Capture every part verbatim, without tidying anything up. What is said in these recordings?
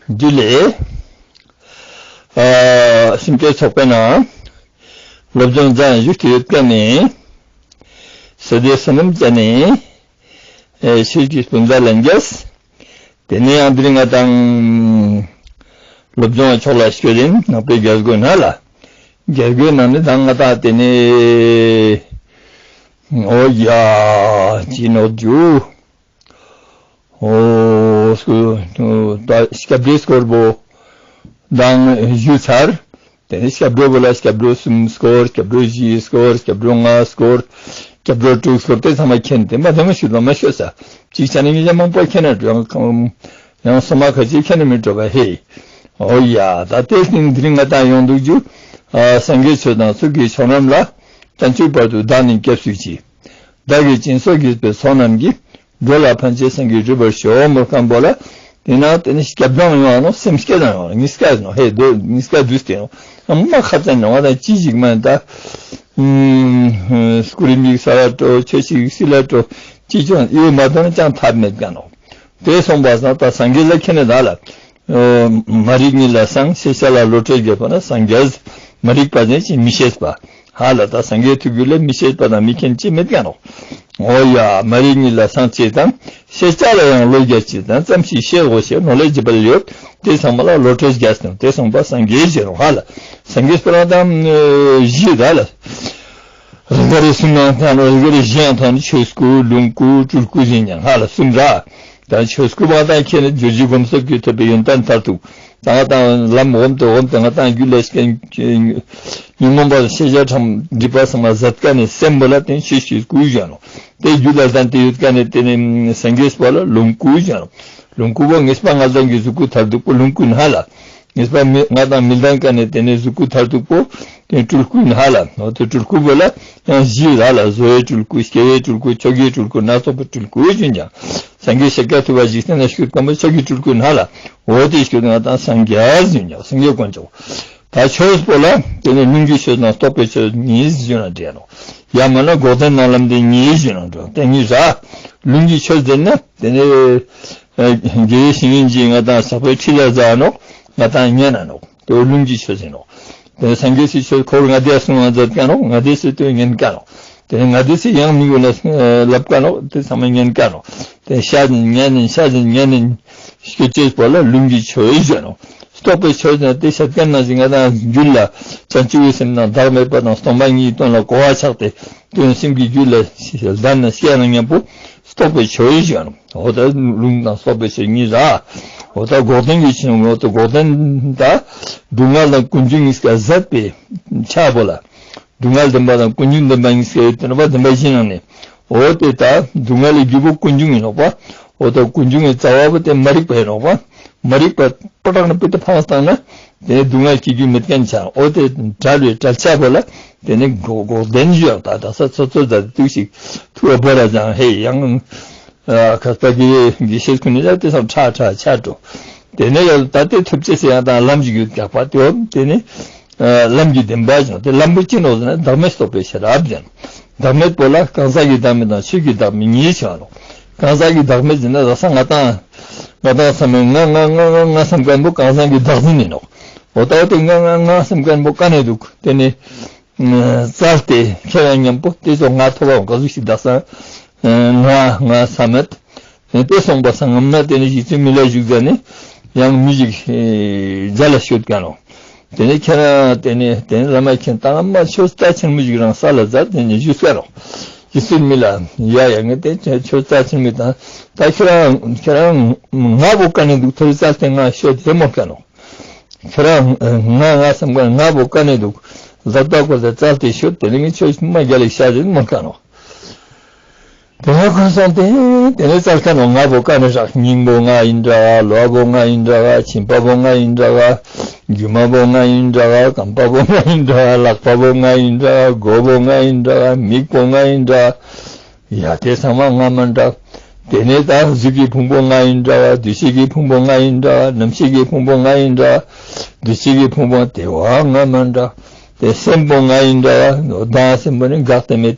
འདི་ལས། ཨ། སེམས་བསྐྱེད་ཚོགས་པའི་ནང་སློབ་སྦྱོང་མཛད་བཞུགས་ཏེ་ཡོད་མཁན་ནི་སོ་སྡེ་བསོད་ནམས་ཅན་ནི་ཨེ་ཤེས་ཀྱི་སྤུན་ཟླ་ལྷན་རྒྱས། དེ་ནས་ཡང་འདིར་ང་དང་སློབ་སྦྱོང་ཕྱོགས་ལ་ཞུགས་ཏེ་ནང་པའི་རྒྱལ་སྒོའི་ནང་ལ། རྒྱལ་སྒོའི་ནང་ནས་ད་ང་དང་དེ་ནས། ཨོ་ཡ། ཅི་ནོར་རྒྱུ། ཨོ། སྐུ། ད་སྐྱབས་འགྲོའི་སྐོར་པོ་དང་ཞུས་ཚར། དེ་ནས་སྐྱབས་འགྲོ་པོ་ལ་སྐྱབས་འགྲོ་གསུམ་སྐོར། སྐྱབས་འགྲོ་བཞི་སྐོར། སྐྱབས་འགྲོ་ལྔ་སྐོར། སྐྱབས་འགྲོ་དྲུག་སྐོར་དེ་ཚང་མ་མཁྱེན་ཏེ་མ་དེ་མ་ཤོད་ད་མ་ཤོད་ས། གཅིག་བྱས་ན་ངེད་ཅག་མང་པོ་མཁྱེན་ན་འགྲོ། ཡང་སོ་མ་ཁ་ཅིག་མཁྱེན་ན་མི་འགྲོ་བ་ཧེ། ཨོ་ཡ། ད་དེ་སྟེང་འདིར་ང་དང་ཡོང་འདུག་རྒྱུ། ཨ། སངས་རྒྱས་ཆོས་དང་ཚོགས་ཀྱི་མཆོག་རྣམས་ལ། བྱང་ཆུབ་བར་དུ་བདག་ནི་སྐྱབས་སུ་མཆི། བདག་གིས་སྦྱིན་སོགས་བགྱིས་པའི་ཚོགས་རྣམས་ཀྱིས། འགྲོ་ལ་ཕན་ཕྱིར་སེམས་ཀྱིས་འགྲུབ་པར་ཤོག་མོལ་མཁན་པོ་ལ། དེ་ན་དེ་ནི་སྐྱབས་སྦྱོང་ཡོང་ནོ། སེམས་བསྐྱེད་དང་ཡོང་ནོ། ངེས་སྐལ་ནོ། ཧེ་དོ་ངེས་སྐལ་དུས་ཏེ་ནོ། ཨ་མ་ཁ་ཙན་ནོ། ང་དང་ཅི་ཞིག་མ་ད། ཨུམ། སྐུ་རིམ་ཡིག་ས་ལ་སྤྲོ། ཆོས་ཤིག་སི་ལ་སྤྲོ། ཅི་ཅང་ཡོད་མ་དོན་ཅང་ཐབས་མེད་ཀ་ནོ། དེ་སོང་པ་སང་ད་སངས་རྒྱས་ལ་མཁྱེན་ནས་ད་ལ། ཨ། མ་རིག་ཉིད་ལ་སངས། ཤེས་བྱ་ལ་བློ་གྲོས་རྒྱས་པ་ན་སངས་རྒྱས། མ་རིག་པ་ནི་ཅི། མི་ཤེས་པ། ཧ་ལ་ད་སངས་རྒྱས་ཐུགས་རྒྱུད་ལ་མི་ཤེས་པ་དང་མི་མཁྱེན་ཅི་མེད་ཀ་ནོ། ཨོ་ཡ། མ་རིག་ཉིད་ལ་སངས་ཅེས་དང་། ཤེས་བྱ་ལ་ཡང་བློ་རྒྱས་ཅེས་དང་། ཙམ་ཞིག་ཤེས་དགོས་ཞེས་ནོ་ལས་བརྗེད་པ་ཡོད། དེ་ཚང་མ་ལ་བློ་གྲོས་རྒྱས་སོང་། དེ་སོང་པ་སངས་རྒྱས་ཟེར་རོ། ཧ་ལ་སངས་རྒྱས་སྤེ་ར་དང་བཞི་ད་ལ། རིགས་པ་རེ་གསུམ་ཡང་ཐང་ནོ། རིགས་པ་རེ་བཞི་ཡང་ཐང་ནི་ཆོས་སྐུ། ལོངས་སྐུ། སྤྲུལ་སྐུ་ཟེར་ཉན་ཧ་ལ་གསུམ་ར། ད་ཆོས་སྐུ་བ་དང་ཁྱེད་ནི་རྒྱུ་རྗེ་སྒོམ་གསུམ་གྱིས་ཐོབ་པའི་ཡོན་ཏན་མཐར་ཐུག་ད་ང་དང་ལམ་འོགམ་དུ་འོགམ་དུ་ང་དང་རྒྱུད་ལ་སྐྱེ། ཉོན་མོངས་པ་ཤེས་བྱ་ཁྲམ་སྒྲིབ་པ་ཚང་མ་ཟད་ཀ་ནས་སེམས་པོ་ལ་དེ་ཆོས་ཀྱི་སྐུ་བཞག་ནོ། དེ་རྒྱུད་ལ་ཟན་དེ་ཡོད་ཀ་ནས་དེ་ནི་སངས་རྒྱས་པ་ལ་ལོངས་སྐུ་བཞག་ནོ། ལོངས་སྐུ་བོ་ངེས་པ་ང་དང་གི་གཟུགས་སྐུ་མཐར་ཐུག་པོ་ལོངས་སྐུ་ན་ཧ་ལ། ངེས་པ་མི་ང་དང་མི་ལྡན་ཀ་ནས་དེ་ནས་གཟུགས་སྐུ་མཐར་ཐུག་པོ་དེ་སྤྲུལ་སྐུ་ན་ཧ་ལ། འོ་དེ་སྤྲུལ་སྐུ་བོ་ལ་ཡང་བཞི་ར་ལ། བཟོ་བའི་སྤྲུལ་སྐུ། སྐྱེ་བའི་སྤྲུལ་སྐུ། མཆོག་གི་སྤྲུལ་སྐུ། སྣ་ཚོགས་པའི་སྤྲུལ་སྐུ་ཡིན་ཀྱང་། སངས་རྒྱས་ཤཱཀྱ་ཐུབ་པ་འཇིག་རྟེན་ན་བཞུགས་སྐམ་པོ་མཆོག་གི་སྤྲུལ་སྐུ་ན་ལ། འོ་དེ་བཞུགས་ང་དང་སངས་རྒྱས་ཡིན་ཀྱང་སངས་རྒྱས་དཀོན་མཆོག་ད་ཆོས་པོ་ལ་དེ་ནས་ལུང་གི་ཆོས་དང་རྟོགས་པའི་ཆོས་གཉིས་ཟེར་ན་འགྲིག་ནོ། ཡང་མིན་ན་འགོག་བདེན་ནང་ལམ་དེ་གཉིས་ཟེར་ན་འགྲིག་དེ་གཉིས་ར། ལུང་གི་ཆོས་ཟེར་ན་དེ་ནས་དགེ་བའི་བཤེས་གཉེན་གྱིས་ང་དང་ཕྱག་དཔེ་ཁྲིད་ལ་མཛད་ནོ། ང་དང་ཉན་ན་ནོ། དེ་ལུང་གི་ཆོས་ཟེར་ནོ། དེ་སངས་རྒྱས་སི་ཆོས་འཁོར་ལྔ་སྡེ་གསུང་བ་མཛད་ཀ་ནོ། ལྔ་སྡེ་སི་དེ་ཉན་ཀ་ནོ། དེ་ནས་ལྔ་སྡེ་སི་ཡང་མི་གོ་ན་ལབ་ཀ་ནོ། དེ་ཚང་མ་ཉན་ཀ་ནོ། དེ་ཤ་ཉན་ནས་ཤ་ཉན་ནས་སྐྱེ་ཅེས་པོ་ལ་ལུང་གི་ཆོས་ཟེར་ནོ། རྟོགས་པའི་ཆོས་ཟེར་ན་དེ་བཤད་མཁན་ནང་བཞིན་ང་དང་རྒྱུད་ལ་བྱང་ཆུབ་ཀྱི་སེམས་དང་བདག་མེད་པ་དང་སྟོང་པ་ཉིད་དོན་ལ་གོ་བ་ཆགས་ཏེ་དོན་སེམས་ཀྱི་རྒྱུད་ལ་ལྡན་ན་སྐྱེ་ན་མཉམ་པོ་རྟོགས་པའི་ཆོས་ཟེར་ནོ། འོ་ད་ལུང་དང་རྟོགས་པའི་ཆོས་གཉིས་ར། འོ་ད་འགོག་བདེན་གྱི་ཆོས། འོ་ད་འགོག་བདེན་ད་སྡུག་བསྔལ་དང་ཀུན་འབྱུང་གཉིས་ཀ་ཟད་པའི་ཆ་པོ་ལ། སྡུག་བསྔལ་བདེན་པ་དང་ཀུན་འབྱུང་བདེན་པ་གཉིས་ཀ་ཡོད་དེ་ན་བ་བདེན་པ་བཞི་ནང་ནས། འོ་དེ་ད་སྡུག་བསྔལ་གྱི་རྒྱུ་པོ་ཀུན་འབྱུང་ཡིན་ནོག་པ། འོ་ད་ཀུན་འབྱུང་གི་རྩ་བ་པོ་དེ་མ་རིག་པ་ཡིན་ནོག་པ། མ་རིག་པ་པོ་དྲག་ན་པི་ཏི་ཕངས་བཏང་ན་དེ་སྡུག་བསྔལ་སྐྱེ་རྒྱུ་མེད་མཁན་ཆགས། འོ་དེ་བྲལ་བའི་བྲལ་ཆ་པོ་ལ་དེ་ནི་འགོག་འགོག་བདེན་ཞུ་ཡག་ད་ད་ས་ཚོ་ཚོ་ད་དུ་ཞིག་ཐུ་བ་བོ་ར་ཅང་ཧེ་ཡང་། ཨ་ཁ་ས་གི་གི་ཤེས་ཀུན་ནི་ལ་དེ་སང་ཁྲ་ཁྲ་ཆ་འགྲོ། དེ་ནས་ཡང་ད་དེ་ཐུབ་ཅེས་སེ་ཡང་དང་ལམ་ཞིག་ཡོད་ཀྱག་པ་དེ་འོ་དེ་ནི་ཨ་ལམ་གྱི་བདེན་པ་ཅང་དེ་ལམ་པོ་ཅི་ནོག་ཟེར་ན་བདག་མེད་རྟོགས་པའི་ཤེས་རབ་ཅང་། བདག་མེད་པོ་ལ་གང་ཟག་གི་བདག་མེད་དང་ཆོས་ཀྱི་བདག་མེད་གཉིས་ཆགས་ནོག་གང་ཟག་གི་བདག་མེད་ཟེར་ན་ར་ས་ང་དང་ང་དང་བསམ་མེད་ང་ང་ང་ང་ང་བསམ་མཁན་པོ་གང་ཟག་གི་བདག་འཛིན་ཡིན་ནོག་འོ་ད་འོ་དེ་ང་ང་ང་བསམ་མཁན་པོ་ཀ་ནས་འདུག་དེ་ནི། བཙལ་ཏེ་ཁྱེད་རང་མཉམ་པོ་དེ་ཚོ་ང་ཐོབ་པའང་ག་ཟུག་ཞིག་བདག་ས། ང་ང་ས་མེད། དེ་སོང་པ་སང་ངམ་ན་དེ་ནི་གཞི་རྩའི་མི་ལ་བཞུགས་ཟ་ནི་ཡང་མི་ཞིག་རྒྱ་ལ་ཤོད་ཀ་ནོ། དེ་ནི་ཁྱེད་རང་དེ་ནི་དེ་ནི་བླ་མ་ཁྱེད་ཏང་མ་ཆོས་རྩ་ཆེན་མོ་ཞིག་རང་ས་ལ་མཛད་དེ་ནི་བཞུགས་ཀ་ནོ། གཞི་རྩའི་མི་ལ་ཡ་ཡ་ངས་དེ་ཆོས་རྩ་ཆེན་མོ་དང་ད་ཁྱེད་རང་ཁྱེད་རང་ང་བོ་ཀ་ནི་འདུག་ཐོ་རི་རྩ་དེ་ང་ཤོད་དེ་མོ་ཀ་ནོ། ཁྱེད་རང་ང་ང་བསམ་ག་ང་བོ་ཀ་ནས་འདུག་ལ་ལྟ་སྐོར་དེ་བཙལ་ཏེ་ཤོད་དེ་ནི་ངས་ཆོས་མ་རྒྱ་ལེགས་ཤ་རེད་མ་ཀ་ནོ། དེ་ནས་ཁོ་སོང་སྟེ་དེ་ནས་བཙལ་ཀ་ནོ། ང་བོ་ཀ་ནས་རག་སྙིང་པོ་ང་ཡིན་འདྲ་ག་ལོ་བོ་ང་ཡིན་འདྲ་ག་སྦྱིན་པ་བོ་ང་ཡིན་འདྲ་ག་རྒྱུ་མ་བོ་ང་ཡིན་འདྲ་ག་རྐང་པ་བོ་ང་ཡིན་འདྲ་ག་ལག་པ་བོ་ང་ཡིན་འདྲ་ག་མགོ་བོ་ང་ཡིན་འདྲ་ག་མིག་པོ་ང་ཡིན་འདྲ་ག་ཡ་དེ་ཚང་མ་ང་མ་འདྲ། དེ་ནས་ད་གཟུགས་ཀྱི་ཕུང་པོ་ང་ཡིན་འདྲ་བ། འདུ་ཤེས་ཀྱི་ཕུང་པོ་ང་ཡིན་འདྲ་བ། རྣམ་ཤེས་ཀྱི་ཕུང་པོ་ང་ཡིན་འདྲ་བ། འདུ་ཤེས་ཀྱི་ཕུང་པོ་དེ་བ་ང་མ་འདྲ། དེ་སེམས་པོ་ང་ཡིན་འདྲ་བ། བདག་སེམས་པོ་ནི་འགག་སྟེ་མེད།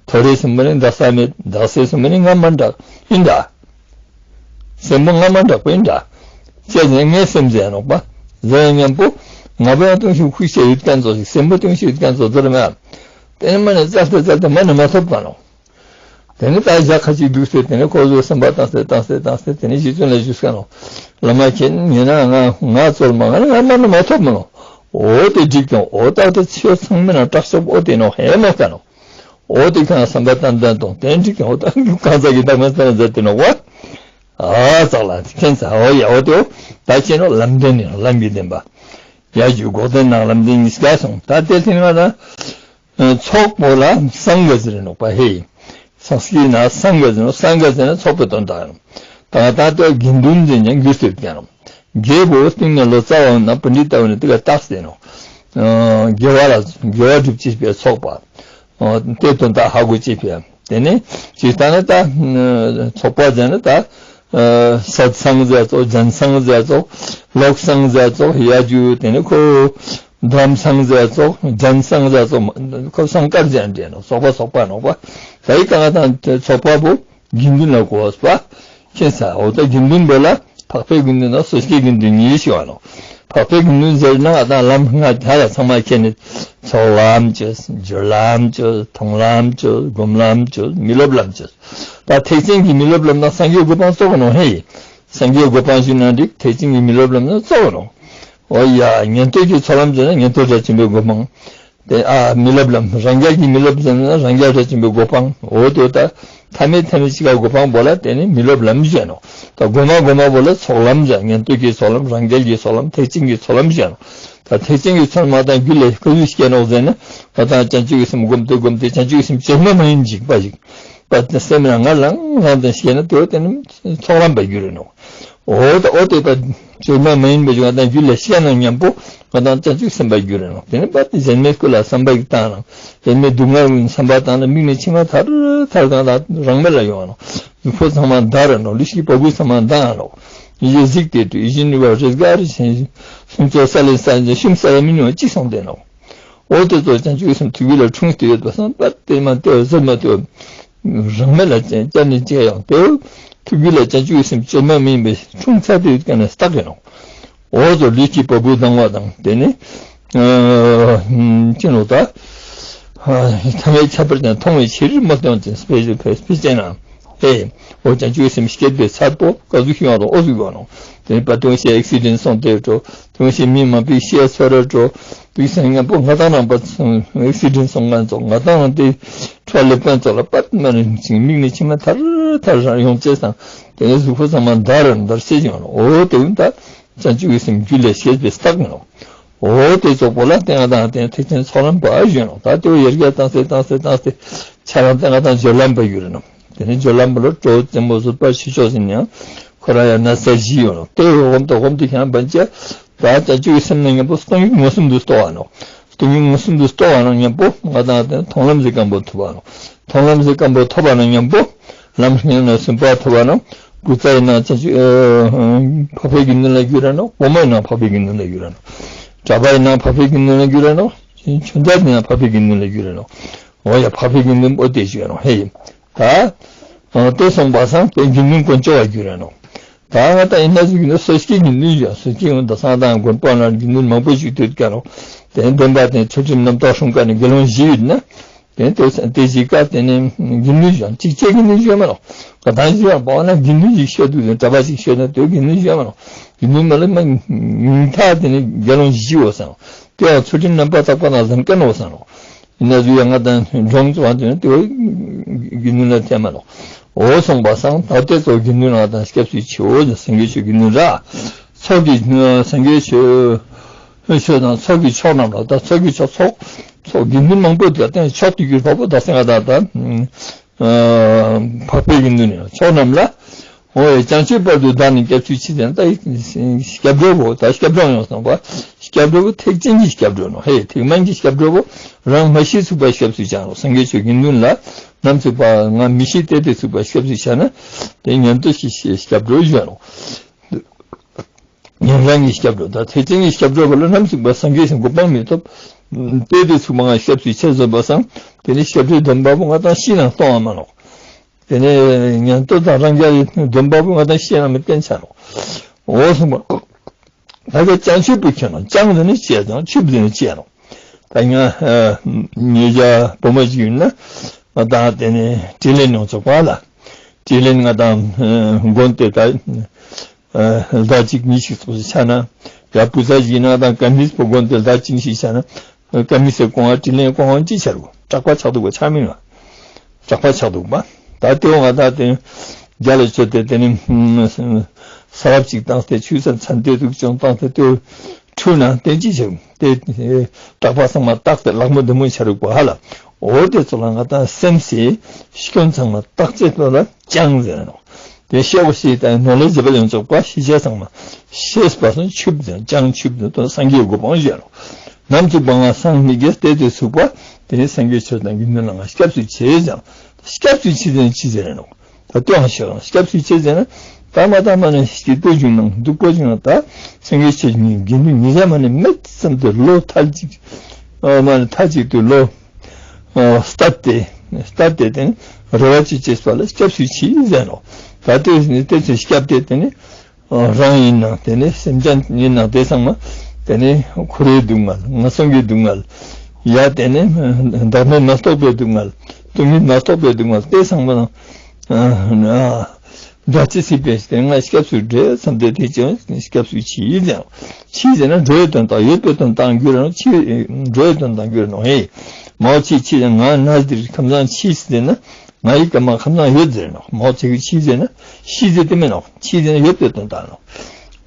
ཐོ་རེ་སེམས་པོ་ནི་འདག་ས་མེད། བདག་སེམས་པོ་ནི་ང་མ་འདྲ་ཡིན་འདྲ། སེམས་པོ་ང་མ་འདྲ་པོ་ཡིན་འདྲ། བྱས་ནས་ངའི་སེམས་ཟེར་ནོག་པ། ཟེར་མཉམ་པོ་ང་པོ་ཡང་ལྟུང་ཤུགས་ཤུགས་ཆེ་ཡོད་མཁན་ཚོ་ཞིག་སེམས་པོ་ལྟུང་ཤུགས་ཡོད་མཁན་ཚོ་ཟེར་མ། དེ་ནས་མ་ནས་བཙལ་ཏེ་བཙལ་ཏེ་མ་ནས་མ་ཐོབ་པ་ནོག་དེ་ནས་ད་ཞག་ཁ་ཅིག་འདུག་སྟེ་དེ་ནས་ཁོ་ཚོས་བསམ་པ་བཏང་སྟེ་བཏང་སྟེ་བཏང་སྟེ་དེ་ནས་རྗེ་བཙུན་ལ་ཞུས་ཀ་ནོག་བླ་མ་ཁྱེད་ཉེ་ན་ང་ང་ཚོར་མ་ང་ང་མ་ནས་མ་ཐོབ་མ་ནོག་འོ་དེ་འགྲིག་ཀྱང་འོ་ད་དེ་ཆོས་ཚང་མ་ན་དྲག་ཤོས་འོ་དེ་ནོག་ཧེ་མ་ཀ་ནོག་འོ་དེ་གང་བསམ་པ་བཏང་བཏང་དང་དེ་འགྲིག་ཀྱང་འོ་ད་གང་ཟག་གི་བདག་མེད་ས་ན་མཛད་དེ་ནོག་བ། ཨ་ཙག་ལ་ཁྱེད་ཚ་འོ་ཡ་འོ་དེ་འོ་ད་ཁྱེད་ནོ་ལམ་བདེན་ནི་ལམ་གྱི་བདེན་པ། ཡ་རྒྱུ་འགོག་བདེན་ནང་ལམ་བདེན་གཉིས་ཀ་སོང་ད་དེ་ཐེངས་ང་ད། ཚོགས་པོ་ལ་སངྒ་ཟེར་ནོག་པ་ཧེ། སང་སྐད་ན་སངྒ་ཟེར་ནོག་སངྒ་ཟེར་ན་ཚོགས་པའི་དོན་དག་ཡིན་ནོག་ད་ད་ལྟ་དགེ་འདུན་ཟེར་ཀྱང་འགྱུར་ཐུབ་ཀྱང་ནོག་རྒྱལ་པོ་སྟེང་ནས་ལོ་ཙཱ་བ་ན་པཎྜི་ཏ་བ་ནི་དེ་ག་རྟགས་ཟེར་ནོག་དགེ་བ་ལ་དགེ་བ་སྒྲུབ་ཅེས་པའི་ཚོགས་པ། དེ་དོན་དག་ཧ་གོ་ཅེས་པའི་དེ་ནི་ཅིག་ད་ནི་ད་ཚོགས་པ་ཟེར་ན་ད། སད་སང་ཟེར་ཙོག་ཇན་སང་ཟེར་ཙོག་ལོག་སང་ཟེར་ཙོག་ཡ་རྒྱུ་དེ་ནི་ཁོ། འདམ་སང་ཟེར་ཙོག་ཇན་སང་ཟེར་ཙོག་ཁོ་སང་དཀར་ཟེར་འདྲེ་ནོག་སོག་པ་སོག་པ་ནོག་པ། ད་ཡི་གང་དང་ཚོགས་པ་པོ་དགེ་འདུན་ལ་གོ་བ། ཁྱེད་ས་འོ་ད་དགེ་འདུན་པོ་ལ་འཕགས་པའི་དགེ་འདུན་དང་སོ་སྐྱེའི་དགེ་འདུན་གཉིས་ཤིག་བ་ནོག་འཕགས་པའི་དགེ་འདུན་ཟེར་ན་ང་དང་ལམ་ལྔ་ད་ལ་ཚང་མ་ཁྱེད་ནི་ཚོགས་ལམ་གྱི་སྦྱོར་ལམ་གྱི་མཐོང་ལམ་གྱི་སྒོམ་ལམ་གྱི་མི་སློབ་ལམ་གྱི། ད་ཐེག་ཆེན་གྱི་མི་སློབ་ལམ་ན་སངས་རྒྱས་གོ་འཕང་རྫོགས་ནོ་ཧེ། སངས་རྒྱས་གོ་འཕང་ཞུ་ན་འགྲིག་ཐེག་ཆེན་གྱི་མི་སློབ་ལམ་ན་རྫོགས་ནོ། འོ་ཡ་ཉན་ཐོས་ཀྱི་ཚོགས་ལམ་ཟེར་ན་ཉན་ཐོས་སྒྲ་ཆེན་པོའི་གོ་འཕང་། དེ་ཨ་མི་སློབ་ལམ་རང་རྒྱལ་གྱི་མི་སློབ་ཟེར་ན་རང་རྒྱལ་སྒྲ་ཆེན་པོའི་གོ་འཕང་འོ་དེ་ད། ཐ་མའི་ཐ་མའི་ཅི་ག་གོ་འཕང་པོ་ལ་དེ་ནི་མི་སློབ་ལམ་ཞུ་ནོ། ད་གོ་མ་གོ་མ་པོ་ལ་ཚོགས་ལམ་ཟེར་ཉན་ཐོས་ཀྱི་ཚོགས་ལམ་རང་རྒྱལ་གྱི་ཚོགས་ལམ་ཐེག་ཆེན་གྱི་ཚོགས་ལམ་ཞུ་ནོ། ད་ཐེག་ཆེན་གྱི་ཚོགས་ལམ་དང་རྒྱུད་ལ་ཁོ་ཚོས་སྐྱེ་ནོག་ཟེར་ན། ད་ལྟ་བྱང་ཆུབ་ཀྱི་སེམས་བསྒོམ་སྟེ་བསྒོམ་སྟེ་བྱང་ཆུབ་ཀྱི་སེམས་བཅོས་མ་མ་ཡིན་འཇིག་པ་ཞིག་པ་སེམས་ལ་ང་ལངས་ལངས་དང་སྐྱེ་ན་དེ་དེ་ནི་ཚོགས་ལམ་པ་འགྱུར་རེ་ནོ། འོ་ད་འོ་དེ་པ་བཅོས་མ་མ་ཡིན་པ་ཞིག་ང་དང་རྒྱུད་ལ་སྐྱེ་ན་མཉམ་པོ་ང་དང་བྱང་ཆུབ་སེམས་དཔའ་འགྱུར་རེ་ནོ། དེ་ནི་པ་དེ་གཞན་མའི་སྐུ་ལ་བསམ་པ་ཞིག་བཏང་ན་གཞན་མའི་སྡུག་བསྔལ་བསམ་པ་བཏང་ན་མིག་ནས་མཆི་མ་ཐར་ཐར་གང་ལ་རང་མེད་ལ་ཡོང་ནོ། ཕོ་ཚང་མ་འདར་རེ་ནོ། ལུས་ཤིག་པ་བུ་ཚང་མ་འདར་ནོ། ཡིད་གཟིགས་ཏེ་དུ་ཡིད་བཞིན་ནུས་པ་རེས་འགའ་རེ་བཞིན་སུམ་ཚོགས་ས་ལེ་ས་ཞུམ་ས་ལ་མི་ནུས་པ་གཅིག་སོང་སྟེ་ནོ། འོ་དེ་ཚོ་བྱང་ཆུབ་སེམས་ཐུགས་རྒྱུད་ལ་འཁྲུངས་ཏེ་ཡོད་པ་སང་པ་དེ་མ་དེ་བ་ཟེར་མ་དེ་བ་རང་མེད་ལ་ཅན་ཅན་ནས་ཅན་ཡང་དེ་བ་ཐུགས་རྒྱུད་ལ་བྱང་ཆུབ་སེམས་བཅོས་མ་མིན་པའི་འཁྲུངས་ཚར་དེ་ཡོད་ཀྱང་ནས་སྟག་གི་ནོ། འོ་ཚོ་ལུས་ཀྱི་བ་སྤུ་ལྡང་བ་དང་དེ་ནི་ཅི་ནོ་ད་ཐ་མའི་ཁྱད་པར་ཀྱང་མཐོང་བའི་ཕྱིར་མ་སྟོན་ཅིང་སྤེལ་སྤེལ་སྤེལ་ཅན་ན། ཨེ། འོ་བྱང་ཆུབ་སེམས་བསྐྱེད་པའི་ཚད་པོ་ཀ་ཟུག་ཤི་ཡང་རུང་འོ་ཟུག་ཡོང་རུང་། དེ་ནི་པ་དུང་ཞེས་ཨེག་སི་ཌེན་སོང་སྟེ་འགྲོ། དུང་ཞེས་མི་མང་པོའི་ཤི་ཡ་ཚོར་ར་འགྲོ། དུང་ཞེས་མཉམ་པོ་ང་དང་རང་པ་ཨེག་སི་ཌེན་སོང་ངན་ཚོགས་ང་དང་རང་དེ་འཕྲོ་ལེབ་མཁན་ཚོགས་ལ་པད་མ་རིང་ཅིང་མིག་ནས་མཆི་མ་ཐར་ཐར་རང་ཡོང་ཅེས་དང་དེ་ནས་གཟུགས་པོ་ཚང་མ་འདར་འདར་བྱེད་ཀྱང་རུང་འོ་དེ་བུ་ད་བྱང་ཆུབ་ཀྱི་སེམས་རྒྱུད་ལ་སྐྱེས་པའི་རྟགས་ཡིན་ནོ། འོ་དེ་ཙོག་པོ་ལ་ལྟས་ང་དང་ལྟས་ཐེག་ཆེན་ཚོགས་ལམ་པ་ཞུ་ནོ། ད་དེ་བ་ཡར་རྒྱས་བཏང་སྟེ་བཏང་སྟེ་བཏང་སྟེ་ཆ་རང་ལྟས་ང་དང་སྦྱོར་ལམ་པ་ཡུལ་ནོ། དེ་ནི་སྦྱོར་ལམ་པ་ལ་གྲོགས་བཙན་པོ་བཟོད་པ་ཕྱི་ཕྱོགས་ཟིན་ཡང་ཁོ་རང་ཡང་ན་ཚ་བཞི་ཡོད་ནོ། དེ་བ་འོམ་དང་འོམ་དེ་ཁྱང་བན་ཅ་ད་བྱང་ཆུབ་ཀྱི་སེམས་ནི་མཉམ་པོ་སྟོང་ཉིད་མངོན་སུམ་དུ་རྟོགས་པ་ནོ། སྟོང་ཉིད་མངོན་སུམ་དུ་རྟོགས་པ་ནང་མཉམ་པོ་ང་དང་དེ་མཐོང་ལམ་གྱི་སྐམ་པོ་ཐོབ་པ་ནོ། མཐོང་ལམ་གྱི་སྐམ་པོ་ཐོབ་པ་ནང་མཉམ་པོ་ལམ་སྙིང་ནས་སུན་པ་ཐོབ་པ་ནོ། དགུ་རྩ་ཡིན་ན་བྱང་ཆུབ་འཕགས་པའི་དགེ་འདུན་ལ་འགྱུར་ར་ནོ། སྒོམ་པ་ཡིན་ན་འཕགས་པའི་དགེ་འདུན་ལ་འགྱུར་ར་ནོ། གྲྭ་པ་ཡིན་ན་འཕགས་པའི་དགེ་འདུན་ལ་འགྱུར་ར་ནོ། ཆོས་མཛད་ཡིན་ན་འཕགས་པའི་དགེ་འདུན་ལ་འགྱུར་ར་ནོ། འོ་ཡ་འཕགས་པའི་དགེ་འདུན་པོ་དེ་ཞུ་ཡ་ནོ་ཧེ་ཡིན། ད། དེ་སོང་པ་སང་དེ་དགེ་འདུན་དཀོན་མཆོག་བ་འགྱུར་ར་ནོ། ད་ང་ད་ཡིན་ན་ཟིག་ནི་སོ་སྐྱེ་དགེ་འདུན་ཞུ་ཡ་སོ་སྐྱེ་ཡོང་ད་སང་དང་དགོན་པ་ན་དགེ་འདུན་མང་པོ་ཞིག་སྡོད་ཀྱ་ནོ། དེ་འདོན་པ་དེ་ཚུལ་ཁྲིམས་རྣམ་དག་སྲུང་མཁན་ནི་དགེ་སློང་བཞི་ཡོད་ན། དེ་དེ་དེ་བཞི་ཀ་དེ་ནི་དགེ་འདུན་ཞུ་ཡ་གཅིག་བྱས་དགེ་འདུན་ཞུ་ཡ་མ་ནོ། ད་ད་ཞུ་ཡ་པ་ན་དགེ་འདུན་ཞིག་ཤོད་དུས་དེ་གྲྭ་པ་ཞིག་ཤོད་ན་དེ་དགེ་འདུན་ཞུ་ཡ་མ་ནོ། དགེ་འདུན་མ་ལ་མ་ཉུང་མཐའ་དེ་ནི་དགེ་སློང་བཞི་འོ་སང་། དེ་ཡང་ཚུལ་ཁྲིམས་རྣམ་པར་དག་པ་དང་ཟན་སྐལ་འོ་སང་ནོ། ཡིན་ན་ཟུག་ཡང་ང་དང་འབྲོང་བཙོང་བ་དེ་ནི་དེ་བས་དགེ་འདུན་ལ་ཐེ་མ་ནོ། འོ་སོང་པ་སང་ད་ལྟའི་ཚོགས་དགེ་འདུན་ལ་དང་སྐྱབས་སུ་མཆིའོ་ཟེར་སངས་རྒྱས་ཆོས་དགེ་འདུན་ར། ཚོགས་ཀྱི་སངས་རྒྱས་ཆོས་ཆོས་དང་ཚོགས་ཀྱི་མཆོག་རྣམས་ལ་ད་ཚོགས་ཀྱི་མཆོག་ཚོགས་ཚོགས་དགེ་འདུན་མང་པོ་དེ་ལ་བརྟེན་མཆོག་ཏུ་གྱུར་པ་པོ་ད་སེང་ང་ད་ད། འཕགས་པའི་དགེ་འདུན་ནི་མཆོག་རྣམས་ལ། འོ་ཡ་བྱང་ཆུབ་བར་དུ་བདག་ནི་སྐྱབས་སུ་མཆི་ཟེར་ན་ད་སྐྱབས་འགྲོ་བོ་ད་སྐྱབས་འགྲོ་ཡོང་སོང་པ། སྐྱབས་འགྲོ་བོ་ཐེག་ཆེན་གྱི་སྐྱབས་འགྲོ་ནོ་ཧེ་ཐེག་དམན་གྱི་སྐྱབས་འགྲོ་བོ་རང་མ་ཤི་ཚུགས་པ་སྐྱབས་སུ་བཅངས་རོགས་སངས་རྒྱས་ཆོས་དགེ་འདུན་ལ་ནམ་ཚུགས་པ་ང་མི་ཤི་ཏེ་ཏེ་ཚུགས་པ་སྐྱབས་སུ་བཅངས་ན་དེ་ཉན་ཐོས་ཀྱི་སྐྱབས་འགྲོ་ཡོད་ནོ། ཉན་རང་གི་སྐྱབས་འགྲོ་དང་ཐེག་ཆེན་གྱི་སྐྱབས་འགྲོ་བ་ལ་ནམ་ཞིག་པ་སངས་རྒྱས་སུ་གོ་འཕང་མི་ཐོབ། དེ་དུས་ཚུགས་མ་ང་སྐྱབས་སུ་ཆེ་བཟོད་པ་སང་དེ་ནི་སྐྱབས་འགྲོའི་སྡོམ་པ་པོ་ང་དང་ཤི་ན་གཏོང་བ་མ་ནོག་དེ་ནས་ཉན་ཐོས་དང་རང་རྒྱལ་གྱི་སྡོམ་པ་པོ་ང་དང་ཤི་ན་མི་བསྟན་ཆ་ནོག་འོ་སོང་པ་ ད་ག་བྱང་ཆུབ་པའི་ཁྱོད་ནོ། བྱང་ཟེར་ནི་སྐྱེ་དང་ཆུབ་ཟེར་ནི་སྐྱེ་ནོ། ད་ང་ཨ་ཉེ་རྒྱ་བུ་མོ་ཞིག་ཡིན་ན་ང་ད་དེ་ནས་དྲིན་ལན་ཡོང་ཆོག་པ་ལ། དྲིན་ལན་ང་དང་དགོན་དེ་ད་ཟླ་གཅིག་གཉིས་ཤིག་ཙོགས་ཤིག་ཆགས་ན། ཡ་བུ་ཚ་ཞིག་ཡིན་ན་ང་དང་ཀ་མིས་པོ་དགོན་དེ་ཟླ་གཅིག་ཤིག་ཆགས་ན། ཀ་མིས་སེ་སྐོང་བ་དྲིན་ལན་སྐོང་བ་ཅི་ཆགས་རུ་སྐྲག་པ་ཆགས་འདུག་པ་ཆགས་མིན་ལ། སྐྲག་པ་ཆགས་འདུག་པ། ད་དེ་འོང་ང་ད་དེ་རྒྱ་ལ་ཆོད་དེ་དེ་ནི་ས་རབ་ཅིག་བཏང་སྟེ་ཆུ་ས་མཚན་དེ་དུག་ཅུང་བཏང་སྟེ་དེ་འཁྲུལ་ན་དེ་ཅི་བྱེད་དེ་སྐྲག་པ་ཚང་མ་བཏགས་ཏེ་ལག་མོ་འདི་མོ་ཆ་རུག་པ་ཧ་ལ། འོ་དེ་ཚོ་ལ་ང་ད་སེམས་སེ་སྐྱོན་ཚང་མ་བཏགས་ཚེ་ལ་ཅང་ཟེར་ནོ། དེ་ཤེས་པ་ཞིག་དང་ནོ་ལེ་ཇི་བ་ཡོངས་རྫོགས་པ་ཤེས་བྱ་ཚང་མ་ཤེས་པ་སང་ཆུབ་ཟེར་ཅང་ཆུབ་ཟེར་དོ་སངས་རྒྱས་གོ་འཕང་བཞེས་ནོ། ནམ་ཚུགས་པ་ང་སང་མི་དགེ་སྟེ་དེ་ཚུགས་པ་དེ་ནི་སངས་རྒྱས་ཆོས་དང་དགེ་འདུན་ལ་ང་སྐྱབས་སུ་མཆི་ཟེར། སྐྱབས་སུ་མཆི་ཟེར་ཅི་ཟེར་ནོ། ད་ལྟོས་ཤོག་སྐྱབས་སུ་མཆི་ཟེར་ན། ད་མ་ད་མ་ནི་སྐྱིད་པོ་བྱུང་ན་སྡུག་པོ་བྱུང་ན་ད་སེང་གེ་ཆོས་ཉིད་དགེ་འདུན་ཉིད་ཡ་མ་ནི་མེད་ཙམ་དུ་ལོ་མཐའ་གཅིག་ཨ་མ་ནི་མཐའ་གཅིག་ཏུ་ལོ་ཨ་སྟབས་བདེ་སྟབས་བདེ་དེ་རེ་བ་ཅི་བྱེད་པ་ལ་སྐྱབས་སུ་མཆི་ཟེར་ནོ། ད་ལྟོས་ནི་ལྟོས་ཚེ་སྐྱབས་དེ་དེ་ནི་རང་ཡིན་ན་དེ་ནི་སེམས་ཅན་ཡིན་ན་དེ་ཚང་མ་དེ་ནི་འཁོར་བའི་སྡུག་བསྔལ་ངན་སོང་གི་སྡུག་བསྔལ་ཡ་དེ་ནི་བདག་མེད་མ་རྟོགས་པའི་སྡུག་བསྔལ་སྟོང་ཉིད་མ་རྟོགས་པའི་སྡུག་བསྔལ་དེ་ཚང་མ་ཨ་ཨ་སྒྲ་ཅི་སྲིད་པས་དེ་ང་སྐྱབས་སུ་འགྲོ་བསམ་སྟེ་དེ་ཀྱང་སྐྱབས་སུ་མཆིས་ཀྱང་མཆིས་ཟེར་ན་འགྲོ་བའི་དོན་དང་ཡོད་པའི་དོན་དང་འགྱུར་རང་མཆིས་འགྲོ་བའི་དོན་དང་འགྱུར་རང་ཧེ། མའོ་མཆིས་མཆིས་ང་ན་འདིར་ཁམས་བཟང་མཆིས་ཟེར་ན། ང་ཡི་སྐར་མ་ཁམས་བཟང་ཡོད་ཟེར་ནོ། མའོ་ཚེ་གི་མཆིས་ཟེར་ན་ཤི་ཟེར་དེ་མིན་ནོ། མཆིས་ཟེར་ན་ཡོད་པའི་དོན་དག་ནོ།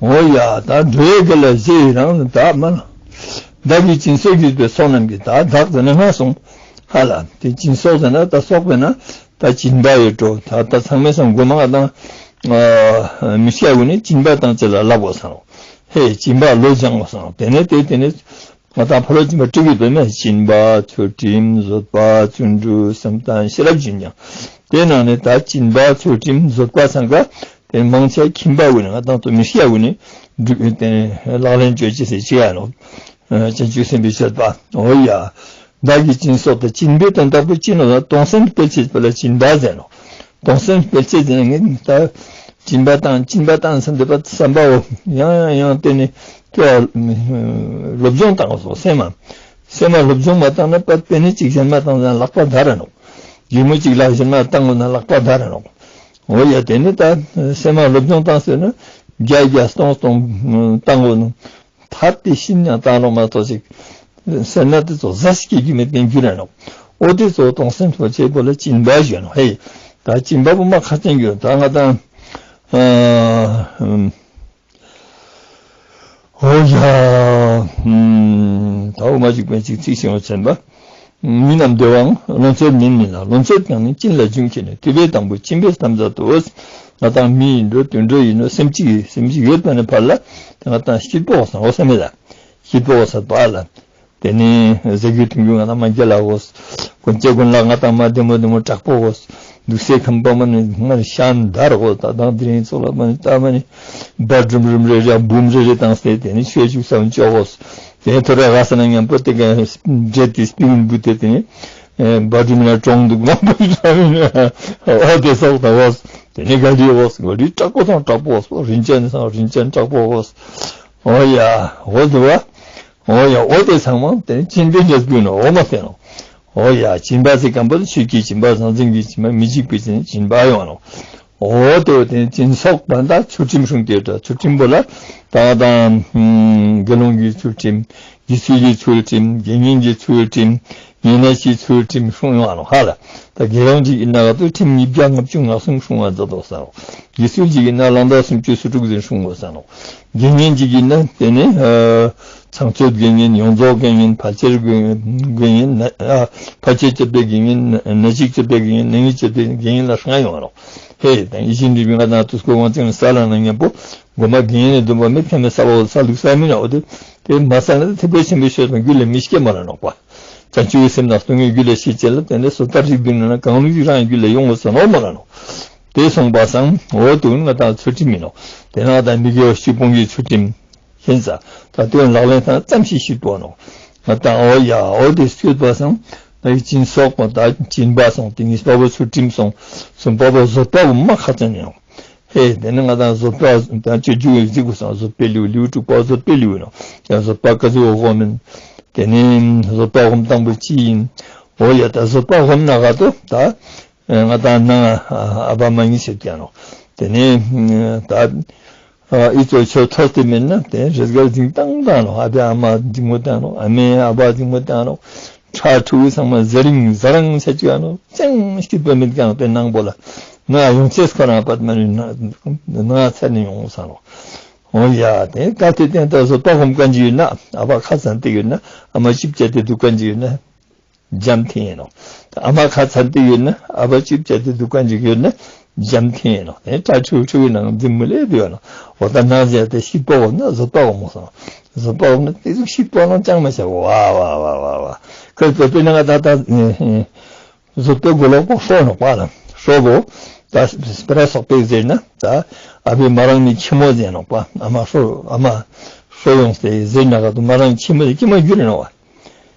འོ་ཡ་ད་འགྲོ་བའི་དགེ་ལ་བཞེས་ཡི་རང་ནི་བདག་མ་ལ། བདག་གིས་སྦྱིན་སོགས་བགྱིས་པའི་ཚོགས་རྣམས་ཀྱིས་ད་བདག་ཟེར་ན་ང་སོང་། ཧ་ལ་དེ་སྦྱིན་སོགས་ཟེར་ན་ད་སོགས་པས་ན་ད་སྦྱིན་པ་ཡོད་འགྲོ་ད་ད་ཚང་མས་སང་མགོ་མ་དང་མི་སྐྱ་བུ་ནི་སྦྱིན་པ་དང་བཅས་ལ་བསླབ་དགོས་སང་། ཧེ་སྦྱིན་པ་ལོ་སྦྱང་དགོས་སང་དེ་ནས་དེ་དེ་ནས། ང་དང་ཕ་ལོ་སྦྱིན་པ་དྲུག་གི་དོན་མེད་སྦྱིན་པ་ཚུལ་ཁྲིམས་བཟོད་པ་བརྩོན་འགྲུས་སེམས་བརྟན་ཤེས་རབ་ཀྱི་ཉམས། དེ་ནང་ནས་ད་སྦྱིན་པ་ཚུལ་ཁྲིམས་བཟོད་པ་ཚང་ཀ་དེ་མང་ཆེ་ཁྱིམ་པ་བུ་ནི་ང་དང་ཚོ་མི་སྐྱ་བུ་ནི་འགྲུབ་དེ་ལག་ལེན་བཅོས་ཅི་ཟེར་ཅི་ཡ་ནོ། བྱང་ཆུབ་སེམས་དཔའི་སྤྱོད་པ་འོ་ཡ། བདག་གིས་སྦྱིན་སོགས་དང་སྦྱིན་པའི་དོན་དག་པོ་སྦྱིན་ནོ་ལ་གཏོང་སེམས་སྤེལ་ཆེད་པ་ལ་སྦྱིན་པ་ཟེར་ནོ། གཏོང་སེམས་སྤེལ་ཆེད་ཟེར་ནས་ངས་ད་སྦྱིན་པ་བཏང་སྦྱིན་པ་བཏང་བསམ་འདོད་པ་བསམ་པའོ་ཡང་ཡང་ཡང་བསྟན་ནས་ཁྱོད་སློབ་སྦྱོང་བཏང་དགོས་སོ་སེམས་མ། སེམས་མ་སློབ་སྦྱོང་མ་བཏང་ན་པ་དཔེ་ནི་གཅིག་གཞན་མ་བཏང་ན་ལག་པ་དར་ར་ནོག་རྒྱུ་མོ་གཅིག་ལག་གཞན་མ་བཏང་དགོས་ན་ལག་པ་དར་ར་ནོག་འོ་ཡ་དེ་ནི་ད་སེམས་མ་སློབ་སྦྱོང་བཏང་ཟེར་ན་བརྒྱ་བརྒྱ་སྟོང་སྟོང་བཏང་དགོས་ནོ། ཐབས་དེ་ཤིན་ཡང་བཏང་རོགས་མ་གཏོགས་ཅིག་སེར་སྣ་དེ་ཚོ་ཟ་སྐྱེ་རྒྱུ་མེད་པའི་རྒྱུ་རེད་ནོག་འོ་དེ་ཚོ་གཏོང་སེམས་ཚོ་བྱེད་པོ་ལ་སྦྱིན་པ་ཞུ་ནོ། ཧེ། ད་སྦྱིན་པ་པོ་མ་ཁ་ཅན་རྒྱུ་ད་ང་དང་ཨ་འོ་ཡ་ད་འོ་མ་ཅིག་པན་ཅིག་ཚིག་ཤིང་བ་ཆེན་པ། མི་རྣམས་འདོད་པའང་ལོངས་སྤྱོད་མིན་མིན་ལ། ལོངས་སྤྱོད་ཀྱང་ནི་སྦྱིན་ལ་འཇུག་མཁྱེན་ནས། དུས་པའི་དང་པོ་སྦྱིན་པའི་མཚམས་ཟ་དོ། ང་དང་མི་ཡིན་འགྲོ་དུད་འགྲོ་ཡིན་ནོ་སེམས་ཅིག་སེམས་ཅིག་ཡོད་པ་ནི་ཕར་ལ་དེ་ང་དང་སྐྱིད་པོ་བསམ་འོ་སེམས་མེད་ལ་སྐྱིད་པོ་བསམ་པ་ལ། དེ་ནས་ཟ་རྒྱུ་འཐུང་རྒྱུ་ང་དང་མ་རྒྱལ་ལ་འོ། གོན་ཆས་གོན་ལག་ང་དང་མ་བདེ་མོ་བདེ་མོ་དྲག་པོ་འོ། འདུག་སའི་ཁང་པ་མ་ནི་སྔར་ཤང་འདར་འོ་ད་དང་དེ་རིང་ཚོ་ལ་མ་ནི་ད་མ་ནི་སྦ་གྲུམ་རུམ་རེ་རེ་འབུམ་རེ་རེ་བཏང་སྟེ་དེ་ནི་ཆོས་བཅུག་བསམ་ཅོག་འོ། དེ་ཐོ་རེ་ར་ས་ན་མཉམ་པོ་དེ་ག་འབྲེལ་ཏེ་སྤི་གུན་འབུ་དེ་དེ་ནི་སྦ་གྲུམ་ན་གྲོང་འདུག་མ་པ་འོ་དེ་སོགས་ད་འོ། དེ་ནི་ག་རི་འོ་ག་རི་དྲག་པོ་དང་དྲག་པོ་འོ་རིན་ཆེན་སང་རིན་ཆེན་དྲག་པོ་འོ། འོ་ཡ་འོ་དེ་བ། འོ་ཡ་འོ་དེ་ཚང་མ་དེ་ནི་སྦྱིན་པའི་འབྲས་བུ་ནོ་འོ་མ་ཟེར་ནོ། འོ་ཡ་སྦྱིན་པ་ཟེར་གམ་པ་ཆོས་ཀྱི་སྦྱིན་པ་ཟང་ཟིང་གི་སྦྱིན་པ་མི་འཇིགས་པའི་སྦྱིན་པ་ཡོང་ནོ། འོ་དེ་བ་དེ་ནི་སྦྱིན་སོགས་པ་ད་ཚུལ་ཁྲིམས་སྲུང་སྟེ་ད་ཚུལ་ཁྲིམས་པོ་ལ་ད་དང་དགེ་སློང་གི་ཚུལ་ཁྲིམས་དགེ་ཚུལ་གྱི་ཚུལ་ཁྲིམས་དགེ་བསྙེན་གྱི་ཚུལ་ཁྲིམས་ཉེ་གནས་ཀྱི་ཚུལ་ཁྲིམས་སྲུང་ཡོང་ནོ་ཧ་ལ། ད་དགེ་སློང་གཅིག་ཡིན་ན་ག་ཏུ་ཁྲིམས་ཉིས་བརྒྱ་ལྔ་བཅུ་ང་གསུམ་སྲུང་བ་མཛད་དོ་ཟེར་ནོ། དགེ་ཚུལ་གཅིག་ཡིན་ན་ལང་ད་སུམ་ཅུ་སོ་དྲུག་ཟིན་སྲུང་དགོས་ཟེར་ནོ། དགེ་བསྙེན་གཅིག་ཡིན་ན་དེ་ནི་ཚངས་སྤྱོད་དགེ་བསྙེན་ཡོངས་རྫོགས་དགེ་བསྙེན་ཕལ་ཆེར་དགེ་བསྙེན་ཕལ་ཆེར་སྤྱོད་པའི་དགེ་བསྙེན་ན་གཅིག་སྤྱོད་པའི་དགེ་བསྙེན་ན་གཉིས་སྤྱོད་པའི་དགེ་བསྙེན་ལ་ཧྲང་ཡོང་ནོ། ཧེ་ད་ཡིད་བཞིན་འདྲིས་པའི་ང་དང་དུས་སྐོར་དབང་ཚན་ས་ལ་ན་མཉམ་པོ་སྒོ་མ་དགེ་བསྙེན་ནི་སྡོམ་པ་མེད་ཐེ་མེད་ས་བ་ས་ལུག་ས་མི་ན་འོ་དེ་དེ་མ་ས་ན་ཐེག་པའི་ཆེན་པོའི་ཆོས་དང་རྒྱུད་ལ་མི་སྐྱེ་མ་ར་ནོག་པ། བྱང་ཆུབ་སེམས་དང་སྟོང་ཉིད་རྒྱུད་ལ་ཤེས་བྱེད་ལ་བརྟེན་ནས་སོ་ལྟར་རིགས་བདུན་ནང་ན་གང་རུང་ཞིག་རང་རྒྱུད་ལ་ཡོང་བ་ཟེར་ནོ་མ་ར་ནོ། དེ་སོང་པ་སང་འོ་དུ་ང་དང་ཚུལ་ཁྲིམས་མིན་ནོ། དེ་ན་ད་མི་དགེ་བ་བཅུ་སྤོང་གི་ཚུལ་ཁྲིམས་ཤེས་ས་ད་དོན་ལག་ལེན་དང་ཙམ་ཞིག་ཤེས་པོ་ནོ། ང་དང་འོ་ཡ་འོ་དེ་སྐྱོད་པ་སང་ད་ཡི་སྦྱིན་སོགས་པ་ད་སྦྱིན་པ་སོང་དེ་གཉིས་པ་བོ་ཚུལ་ཁྲིམས་སོང་གསུམ་པ་བོ་བཟོད་པ་བོ་མ་ཁ་ཙན་ཡང་། ཧེ། དེ་ནི་ང་དང་བཟོད་པ་དང་སྤྱོད་འཇུག་གི་གཟིགས་དགོས་སོང་། བཟོད་པའི་ལེའུ་ལེའུ་དྲུག་པ་བཟོད་པའི་ལེའུ་ཡིན་ནོ། ཡང་བཟོད་པ་ག་ཚོད་སྒོམ་ཡིན། དེ་ནི་བཟོད་པ་སྒོམ་དང་པོ་ཅི་ཡིན། འོ་ཡ། ད་བཟོད་པ་སྒོམ་ན་ག་ཏོ་ད། ང་དང་ནང་ཨ་ཨ་ཕ་མ་གཉིས་ཤིག་ཀྱང་ནོ། དེ་ནི་ད་ཨི་ཚོ་ཆོས་ཐོས་ཏེ་མིན་ན་དེ་རེས་འགའ་འཛིང་བཏང་བཏང་ནོ། ཨ་ཕའི་ཨ་མ་འཛིང་མོ་བཏང་ནོ། ཨ་མའི་ཨ་ཕ་འཛིང་མོ་བཏང་ནོ། ཁྲ་ཁྲུ་ཚང་མ་ཟ་རིང་ཟ་རང་བྱེད་ཀྱི་ཡ་ནོ། ཅང་སྐྱིད་པ་མེད་ཀྱང་དེ་ནང་པོ་ལ་ང་ཡོང་ཚེས་ཁོ་རང་པད་མ་ནི་ན་ཚེ་ནི་ཡོང་ས་ནོ། འོ་ཡ། དེ་སྐབས་དེ་སྟེང་དུ་བཟོད་པ་སྒོམ་མཁན་ཅིག་ཡོད་ན། ཨ་ཕ་ཁ་ཚ་དེ་ཡོད་ན། ཨ་མ་ཅིབ་བྱས་ཏེ་འདུག་མཁན་ཅིག་ཡོད་ན། འཇམ་ཐིང་ཡིན་ནོ། ཨ་མ་ཁ་ཚ་དེ་ཡོད་ན། ཨ་ཕ་ཅིབ་བྱས་ཏེ་འདུག་མཁན་ཅིག་ཡོད་ན། འཇམ་ཐིང་ཡིན་ནོ། དེ་ཁྲ་ཁྲུ་ཁྲུ་གི་ནང་འཛིང་མི་ལས་དེ་ཡོད་ནོ། འོ་ད་ནང་བཞིན་དེ་སྐྱིད་པོ་འོ་ན་བཟོད་པ་འོ་མོ་སོང་། བཟོད་པ་འོ་ན་དེ་ཟུག་སྐྱིད་པོ་ལ་ཅང་མ་བྱ་བ་བ་བ་བ་བ། ཁོས་བོད་པའི་ནང་ད་ད། བཟོད་པའི་གོ་ལོག་པོ་ཧྲོ་ནོག་པ་ལ། ཧྲོ་བོ། ད་སྤེ་ར་སོག་པོས་ཟེར་ན་ད། ཨ་ཕའི་མ་རང་ནི་ཁྱི་མོ་ཟེར་ནོག་པ། ཨ་མ་ཧྲོ་ཨ་མ་ཧྲོ་ཡོང་སྟེ་ཟེར་ན་ག་ཏུ་མ་རང་ཁྱི་མོ་ཟེར། ཁྱི་མོ་རྒྱུ་རེ་ནོག་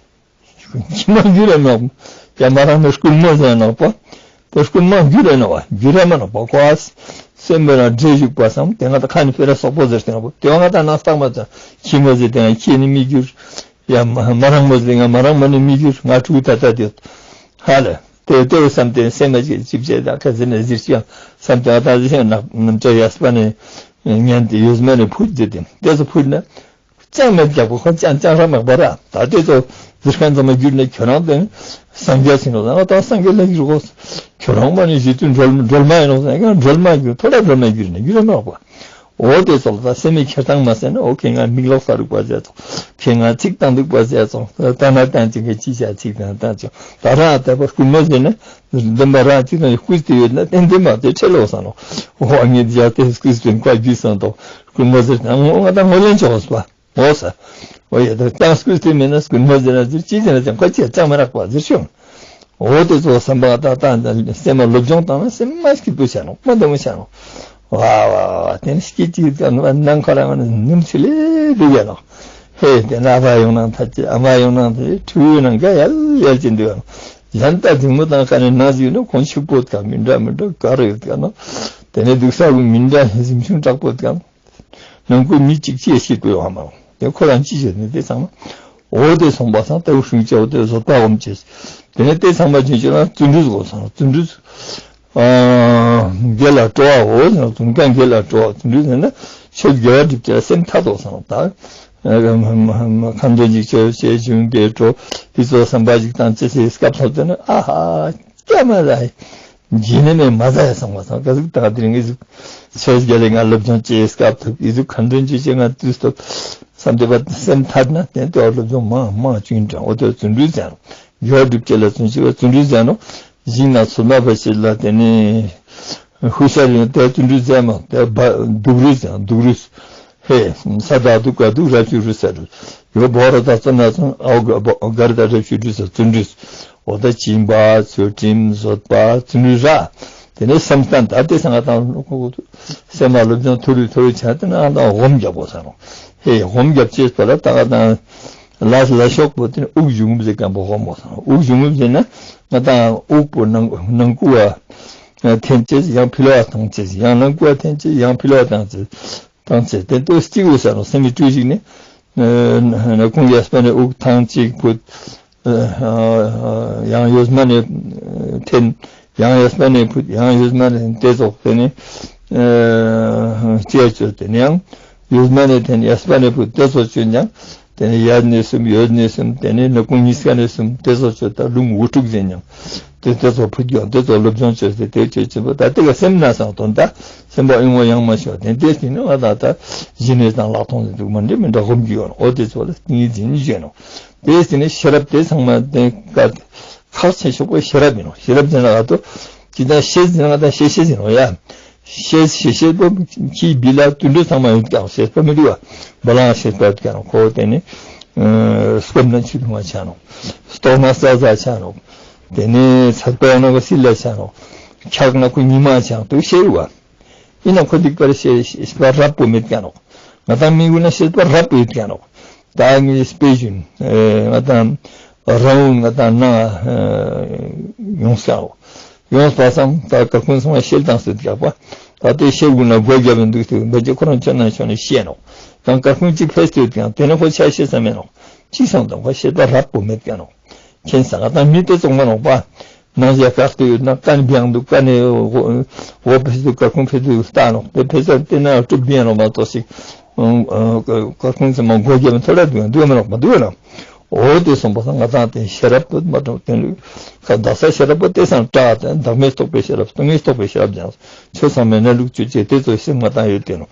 པ། ཁྱི་མོ་རྒྱུ་རེ་ནོག། ཡ་མ་རང་ནི་རྐུན་མོ་ཟེར་ནོག་པ། དེ་རྐུན་མ་རྒྱུ་རེ་ནོག་པ། རྒྱུ་རེ་མ་ནོག་པ། ཁོ་ཨ་སེམས་པའི་རང་འདྲེ་བཞུགས་པ་སམ། དེ་ང་ད་ཁ་ནི་སྤེ་ར་སོག་པོ་ཟེར་ཏེ་ནོག་པ། དེ་བ་ང་ད་ནང་སྟག་མ་ཙང་ཁྱི་མོ་ཟེར་ཏེ་ང་ཁྱི་ནི་མི་རྒྱུ། ཡ་མ་མ་རང་མོ་ཟེར་ང་མ་རང་མོ་ནི་མི་རྒྱུ་ང་ཕྲུ་གུ་ད་ལྟ་དེ། ཧ་ལས། དེ་ལྟོས་བསམ་སྟེ་སེམས་མ་ཅིག་ཅིག་བྱས་དང་ཁ་ཟེར་ནས་ཟེར་ཅིག་བསམ་སྟེ་ཨ་ད་ཟེར་ཞིག་ནག་ནམ་ཅག་ཡས་པ་ནས་ཉན་ཏེ་ཡོད་མ་ནས་ཕུད་དེ་དེ་དེ་ཚོ་ཕུད་ན་ཅང་མེད་རྒྱག་པ་ཁོ་ཅང་ཅང་ར་མེད་པ་ར། ད་དེ་ཚོ་ཟེར་མཁན་ཚང་མ་བསྒྱུར་ནས་ཁྱོད་རང་དེ་སངས་རྒྱས་ཟིན་ནོ། ད་སངས་རྒྱས་ལ་བསྒྱུར་གོ། ཁྱོད་རང་མ་ནས་ཞི་དུས་སྒྲོལ་སྒྲོལ་མ་ཡིན་ནོ། སྒྲོལ་མ་བསྒྱུར་ཐོ་ར་སྒྲོལ་མ་བསྒྱུར་ནས་བསྒྱུར་མ་རོགས་པ། འོ་དེ་ཚོ་ལ་ད་སེམས་མི་ཁྱེར་སྟངས་མ་ཟེར་ན། འོ་ཁྱེད་ང་མིག་ལོག་ས་རུག་པ་ཟེར་ཚོ། ཁྱེད་ང་ཚིག་བཏང་འདུག་པ་ཟེར་ཚོ། ད་ན་བཏང་ཅིག་གི་ཅི་བྱ་ཚིག་བཏང་བཏང་ཅིག་ད་རང་ཨ་ད་པ་རྐུན་མ་ཟེར་ན། འདི་མ་རང་ཚིག་དང་བསྐུལ་ཏེ་ཡོད་ན་ཏན་ཏན་མ་དེ་ཁྲེལ་ལོ་ས་ནོ། འོ་ངས་འདི་ཡ་དེ་བསྐུལ་ཏེ་ཁ་བརྒྱུད་སོང་དོ། རྐུན་མ་ཟེར་ན་ངོ་ང་ད་ངོ་ལེན་ཆོག་པ། འོ་ས། འོ་ཡ་ད་ཏང་བསྐུལ་ཏེ་མེད་ན་རྐུན་མ་ཟེར་ན་ཟེར་ཅི་ཟེར་ན་ཅང་ཁ་ཅི་ཡ་ཅང་མ་རག་པ་ཟེར་ཤོང་། འོ་དེ་ཚོ་བསམ་པ་ད་ལྟ་སེམས་མ་སློབ་སྦྱོང་བཏང་ན་སེམས་མ་སྐྱིད་པོ་བྱ་ནོ། མ་འདི་མོ་བྱ་ནོ། ཝ་ཝ་ཝ། དེ་ནི་སྐྱིད་ཅིག་ད་ནང་ཁ་རང་ནི་ནིམ་ཚི་ལེ་འདུག་ཡ་ནོ། ཧེ་དེ་ན་ཨ་ཕ་ཡོང་ནང་ཐ་ཅི་ཨ་མ་ཡོང་ནང་ཐ་ཅི་ཕྲུ་གུ་ནང་ག་ཡལ་ཡལ་ཅིག་འདུག་ཡ་ནོ། གཞན་ད་འཛིང་མོ་དང་ཁ་ནས་ནང་ཟིག་ནོ་ཁོང་ཕྱུག་པོ་དཀའ་མི་འདྲ་མི་འདྲ་ག་རེ་ཡོད་ཀ་ནོ། དེ་ནི་འདུག་ས་བུ་མི་འདྲ་གཟིམ་ཆུང་དྲག་པོ་དཀའ་ནོ། ནང་ཁུལ་མི་གཅིག་ཅེས་ཤེས་དགོས་བ་མ་རུང་། དེ་ཁོ་རང་ཅི་བྱེད་ནས་དེ་ཚང་མ། འོ་དེ་སོང་པ་སང་ལྟ་བུ་ཧྲུང་ཅེ་འོ་དེ་བཟོད་པ་སྒོམ་ཅེས། དེ་ནས་དེ་ཚང་མ་ཅི་བྱེད་ན་བརྩོན་འགྲུས་སྒོམ་སང་བརྩོན་འགྲུས། དགེ་ལ་སྤྲོ་བའོ། བརྩོན་མཁན་དགེ་ལ་སྤྲོ་བ་བརྩོན་འགྲུས་ཟེར་ན་ཆོས་དགེ་བ་སྒྲུབ་ཅེས་སེམས་ཐག་དོག་སང་ད། ཁ་འདོན་ཅིག་ཆོས་བྱེད་བྱུང་དགེ་སྤྲོ་དེ་ཚོ་བསམ་པ་ཅིག་བཏང་ཅེས་སྐབས་ཐོབ་ཟེར་ན་ཨ་ཧ། སྐྱ་མ་ལ། རྗེས་ནས་མེད་མ་ཟ་ཡ་སོང་བ་སང་ག་ཟིག་ད་དེ་རིང་གི་ཟིག་ཆོས་རྒྱལ་ལས་ང་སློབ་སྦྱོང་བྱེད་སྐབས་ཐུབ་ཡི་ཟིག་ཁ་འདོན་བྱེད་བྱེད་ང་དུས་སྟོབས་བསམ་དེ་བ་སེམས་ཐར་ན་དེ་ལྟ་བ་སློབ་སྦྱོང་མང་མང་བྱུང་དྲན་འོ་དེ་བརྩོན་འགྲུས་ཟེར་ནོ། དགེ་བ་སྒྲུབ་བྱེད་ལ་བརྩོན་བྱེད་པ་བརྩོན་འགྲུས་ཟེར་ནོ། ཞིང་ན་ཚོད་མ་བ་བྱེད་ལ་དེ་ནི་ཧུ་ཤ་རིང་དེ་བརྩོན་འགྲུས་ཟེར་མ་དེ་བ་སྡུག་རུས་ཟེར་སྡུག་རུས། ཧེ། ས་བདག་སྡུག་ག་སྡུག་རབ་ཅིག་རུས་ས་རུས། ཡོ་བོ་ར་ད་ཙ་ན་ཙང་ཨའོ་ག་བོ་ག་ར་ད་རབ་ཅིག་རུས་ས་བརྩོན་འགྲུས། འོ་ད་སྦྱིན་པ་ཚུལ་ཁྲིམས་བཟོད་པ་བརྩོན་འགྲུས་ར། དེ་ནས་སེམས་བརྟན་ད་དེ་སང་ང་དང་སེམས་མ་སློབ་སྦྱོང་ཐུ་རུ་ཐུ་རུ་བྱས་ཏེ་ན་ང་དང་སྒོམ་རྒྱབ་དགོས་ས་རུང་། ཧེ་སྒོམ་རྒྱབ་ཅེས་པ་ལ་ད་ང་དང་ལ་ལ་ཤོག་པོ་དེ་ནས་དབུགས་འབྱུང་རྔུབ་ཟེར་མཁན་པོ་སྒོམ་དགོས་ས་རུང་། དབུགས་འབྱུང་རྔུབ་ཟེར་ན་ང་དང་དབུགས་པོ་ནང་ནང་ཁུག་བ་འཐེན་ཅེས་ཡང་ཕྱི་ལ་བ་བཏང་ཅེས་ཡང་ནང་ཁུག་བ་འཐེན་ཅེས་ཡང་ཕྱི་ལ་བ་བཏང་ཅེས། བཏང་ཚེ་དེ་ལྟོས་གཅིག་འོས་ས་རུང་སེམས་ཀྱི་སྤྲོས་ཤིག་ནི། ཁོང་ཡས་པ་ནས་དབུགས་ཐང་གཅིག་ཕུད། ཡང་ཡོད་མ་ནས་འཐེན། ཡང་ཡོད་མ་ནས་ཕུད་ཡང་ཡོད་མ་ནས་དེ་ཚོགས་དེ་ནས། ཅེས་བཅོས་དེ་ནས་ཡང་ཡོད་མ་ནས་འཐེན་ཡས་པ་ནས་ཕུད་དེ་ཚོགས་བཅོས་ཀྱང་། དེ་ནས་ཡར་ནས་གསུམ་ཡོད་ནས་གསུམ་དེ་ནས་ནི་ཁོང་གཉིས་ཀ་ནས་གསུམ་དེ་ཚོགས་བཅོས་ད་ལུང་འུ་ཕྲུག་ཟེར་ཀྱང་། དེ་དེ་ཚོ་ཕུད་རྒྱུ་དེ་ཚོ་སློབ་སྦྱོང་བྱས་ཏེ་དེ་བྱེད་ཀྱི་བ་ད་དེ་ག་སེམས་ན་སང་དོན་དག་སེམས་པ་ཨེ་ངོ་ཡང་མ་ཤོར་དེ་དེ་སྟེང་ནས་ང་ད་ད་གཞི་ནས་དང་ལག་མཐོང་ཟེར་འདུག་མ་འདྲེ་མི་འདྲ་སྒོམ་གྱི་ཡོད་ནོ། འོ་དེ་ཚོ་ལ་ཏིང་ངེ་འཛིན་བྱས་ནོ། དེ་སྟེང་ནས་ཤེས་རབ་དེ་ཚང་མ་དེ་ཀ་ཁག་ཆེ་ཤོས་པོ་ཤེས་རབ་ཡིན་ནོ། ཤེས་རབ་ཟེར་ན་ཨ་ཏོ་ཅི་ད་ཤེས་ཟེར་ན་ད་ཤེས་ཤེས་ཟེར་ནོ་ཡ། ཤེས་ཤེས་ཤེས་པ་ཁྱི་བི་ལ་དུད་འགྲོ་ཚང་མ་ཡོད་ཀྱང་ཤེས་པ་མི་འདུག་བ། བ་ལང་ཤེས་པ་ཡོད་ཀྱང་ཁོ་དེ་ནི་སྐོམ་ན་ཆུ་འཐུང་བ་ཆ་ནོ། ལྟོགས་ན་ས་ཟ་ཆ་ནོ། དེ་ནས་ཚད་པ་ཡང་ན་གོ་སྲིད་ལ་ཆ་ནོ། འཁྱག་ན་ཁོ་ཉི་མ་ཆ་ནོ་དུ་ཤེས་རུ་བ། ཡིན་ན་ཁོ་འདི་པར་ཤེས་ཤེས་པ་རབ་པོ་མེད་ཀྱང་ནོ། ང་དང་མི་དགོས་ན་ཤེས་པ་རབ་པོ་ཡོད་ཀྱང་ནོ། ད་ངས་དཔེ་བཞིན་ང་དང་རང་ང་དང་ན་ཡོང་ས་ཡོང་པ་སང་ད་ཀ་ཁོན་སོང་བ་ཤེས་དང་སྲིད་རྒྱག་པ། ད་ལྟའི་ཤེར་དགུ་ན་སྒོ་བརྒྱབ་ནས་འདུག་སྟེ་འབད་ཅིག་ཁོ་རང་ཁྱོད་ན་ཁྱོད་ནས་ཤེས་ནོ། ཡང་སྐར་ཁུང་གཅིག་ཕེབས་ཏེ་ཡང་དེ་ནས་ཁོ་ཆ་ཤེས་ས་མེད་ནོ། གཅིག་སོང་དང་ཁོ་ཤེས་པ་རབ་པོ་མེད་ཀྱང་ནོ། ཁྱེད་ས་ང་དང་མི་དེ་ཙོག་མ་ནོག་པ། ནང་ཞག་བཀག་སྟེ་ཡོད་ན་ཀན་བྱང་དུ་ཀ་ནས་འོ་འོ་ཕེབས་དུས་སྐར་ཁུང་ཕེབས་དུས་ལྟ་ནོག་དེ་ཕེབས་ས་དེ་ན་གྲུབ་བྱེད་ལོ་མ་གཏོགས་ཤིག་སྐར་ཁུང་ཚང་མ་སྒོ་བརྒྱབ་ཐོ་ར་འདུག་འདུག་མ་ནོག་མ་འདུག་ལ། འོ་དེ་སོང་པ་སང་ང་དང་དེ་ཤེས་རབ་པོ་མ་གཏོགས་དེ་ལུས་ཁ་བདག་ས་ཤེས་རབ་པོ་དེ་སང་བཀྲག་དེ་བདག་མེད་རྟོགས་པའི་ཤེས་རབ་སྟོང་ཉིད་རྟོགས་པའི་ཤེས་རབ་ཀྱང་ཆོས་ཚང་མའི་གནས་ལུགས་བཅུ་གཅིག་དེ་ཚོ་སེམས་ང་དང་ཡོད་དེ་ནོ།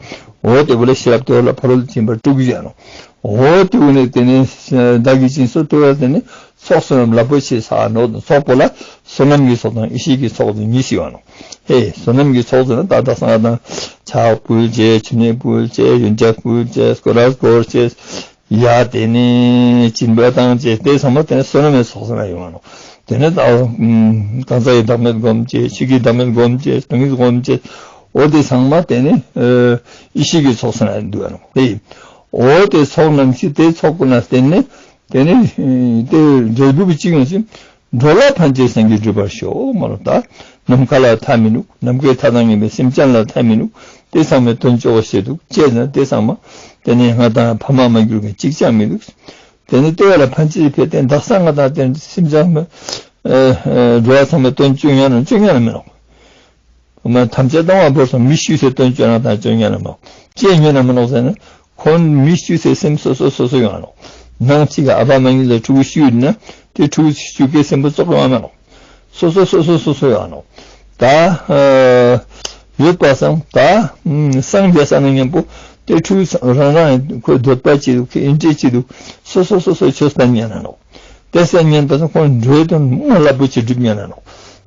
འོ་དེ་བོ་ལ་ཤེས་རབ་དེ་བོ་ལ་ཕ་རོལ་ཕྱིན་པ་དྲུག་བཞག་ནོ། འོ་དེ་བོ་ནས་དེ་ནས་བདག་གི་སྦྱིན་སོགས་དེ་བོ་ལ་དེ་ནས་ཚོགས་བསོད་ནམས་རླབས་པོ་ཆེ་ཟ་ནོ། ཚོགས་པོ་ལ་བསོད་ནམས་ཀྱི་ཚོགས་དང་ཡེ་ཤེས་ཀྱི་ཚོགས་དེ་གཉིས་ཤིག་ཡོད་ནོ། ཧེ་བསོད་ནམས་ཀྱི་ཚོགས་ཟེར་ན་ད་ལྟ་སང་དང་ཕྱག་ཕུལ་བྱས་མཆོད་མེ་ཕུལ་བྱས་ཡོན་ཆབ་ཕུལ་བྱས་སྐོར་ར་སྐོར་བྱས། ཡ་དེ་ནས་སྦྱིན་པ་བཏང་བྱས་དེ་ཚང་མ་དེ་ནས་བསོད་ནམས་ཚོགས་ཟེར་ན་ཡོང་བ་ནོ། དེ་ནས་ད་གང་ཟག་གི་བདག་མེད་སྒོམ་བྱས་ཆོས་ཀྱི་བདག་མེད་སྒོམ་བྱས་སྟོང་ཉིད་སྒོམ་བྱས་འོ་དེ་ཚང་མ་དེ་ནས་ཡེ་ཤེས་ཀྱི་ཚོགས་ཟེར་ན་འདུག་བ་ནོ། དེ་འོ་དེ་ཚོགས་རྣམས་ཀྱིས་དེ་ཚོགས་པོ་ན་བརྟེན་ནས་དེ་ནས་དེ་འབྲས་བུ་གཅིག་ཡོང་ཞིང་འགྲོ་ལ་ཕན་ཕྱིར་སངས་རྒྱས་འགྲུབ་པར་ཤོག་མ་ལོ། ད་ནམ་མཁའ་ལ་མཐའ་མི་ནུབ། ནམ་མཁའི་མཐའ་དང་མཉམ་པའི་སེམས་ཅན་ལ་མཐའ་མི་ནུབ། དེ་ཚང་མའི་དོན་ཅོག་བྱེད་འདུག་ཅེས་ནས་དེ་ཚང་མ་དེ་ནས་ང་དང་ཕ་མ་མ་གྱུར་མཁན་གཅིག་ཀྱང་མི་འདུག་དེ་ནས་ལྟེ་བ་ལ་ཕན་ཕྱིར་ཕེབས་ཏེ་བདག་ས་ང་དང་དེ་སེམས་ཅན་མི་འགྲོ་བ་ཚང་མའི་དོན་ཅོ་ཉན་ན་ཅོ་ཉན་ན་མི་ནོག་མ་ཐམས་ཅད་སྟོང་པ་བོར་སོང་མི་བཅུ་ཚེ་དོན་ཅོ་ན་དང་ཅོ་ཉན་ན་མི་ནོག་ཅེས་ཉན་ན་མི་ནོག་ཟེར་ན། ཁོང་མི་བཅུ་ཚེ་སེམས་སོ་སོ་སོ་སོ་ཡོང་ནོ། ནང་གཅིག་ག་ཨ་ཕ་མ་གཉིས་ལ་ཕྲུ་གུ་བཅུ་ཡོད་ན་དེ་ཕྲུ་གུ་བཅུ་གའི་སེམས་པ་ཙོག་ཡོང་མ་ནོ། སོ་སོ་སོ་སོ་སོ་སོ་ཡོང་ནོ། ད་ཡོད་པ་སང་ད་སངས་རྒྱས་ས་ན་མཉམ་པོ་དེ་ཕྲུ་གུ་རང་རང་ཁོའི་འདོད་པ་ཅི་འདུག་ཁོའི་འདྲེ་ཅི་འདུག་སོ་སོ་སོ་སོའི་ཆོས་བསྟན་ཉན་ན་ནོ། དེ་སེམས་ཉན་པ་སང་ཁོང་འགྲོའི་དོན་མ་རླབས་པོ་ཆེ་སྒྲུབ་ཉན་ན་ནོ།